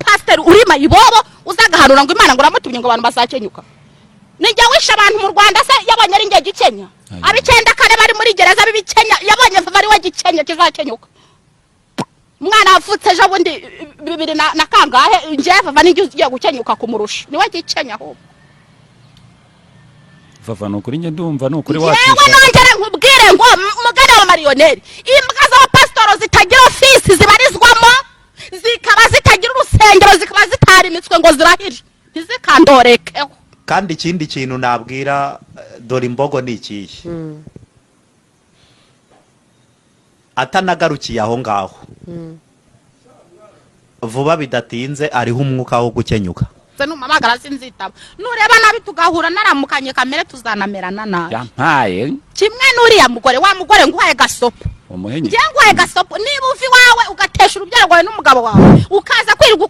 Pasiteri uri mayibobo uzagahanura ngo Imana ngo uramutumye, ngo abantu bazakenyuka. Nijya wishe abantu mu Rwanda se? Yabonye ari njye gikenya? Ayo. Ab'icyenda kane bari muri gereza b'ibikenya, yabonye Vava ari we gikenya kizakenyuka? Umwana wavutse ejo bundi bibiri na kangahe, njye Vava nijye ugiye gukenyuka kumurusha, niwe gikenya ahubwo. Vava, ni ukuri njye ndumva ni ukuri Yewe. wacisha. Nongere nkubwire ngo mugane wa mariyoneri, imbwa z'abapasitoro zitagira ofisi zibarizwamo, zikaba zitagira urusengero, zikaba zitarimitswe ngo zirahire, ntizikandorekeho. Kandi ikindi kintu nabwira dore imbogo ni ikihe? Atanagarukiye aho ngaho, vuba bidatinze ariho umwuka wo gukenyuka. Se numamagara sinzitaba. Nureba nabi tugahura naramukanye kamere, tuzanamerana nabi. Yampaye. Kimwe n'uriya mugore, wa mugore, nguhaye gasopo. Umuhenye. Njye nguhaye gasopo: niba uva iwawe ugatesha urubyaro rwawe n'umugabo wawe, ukaza kwirirwa.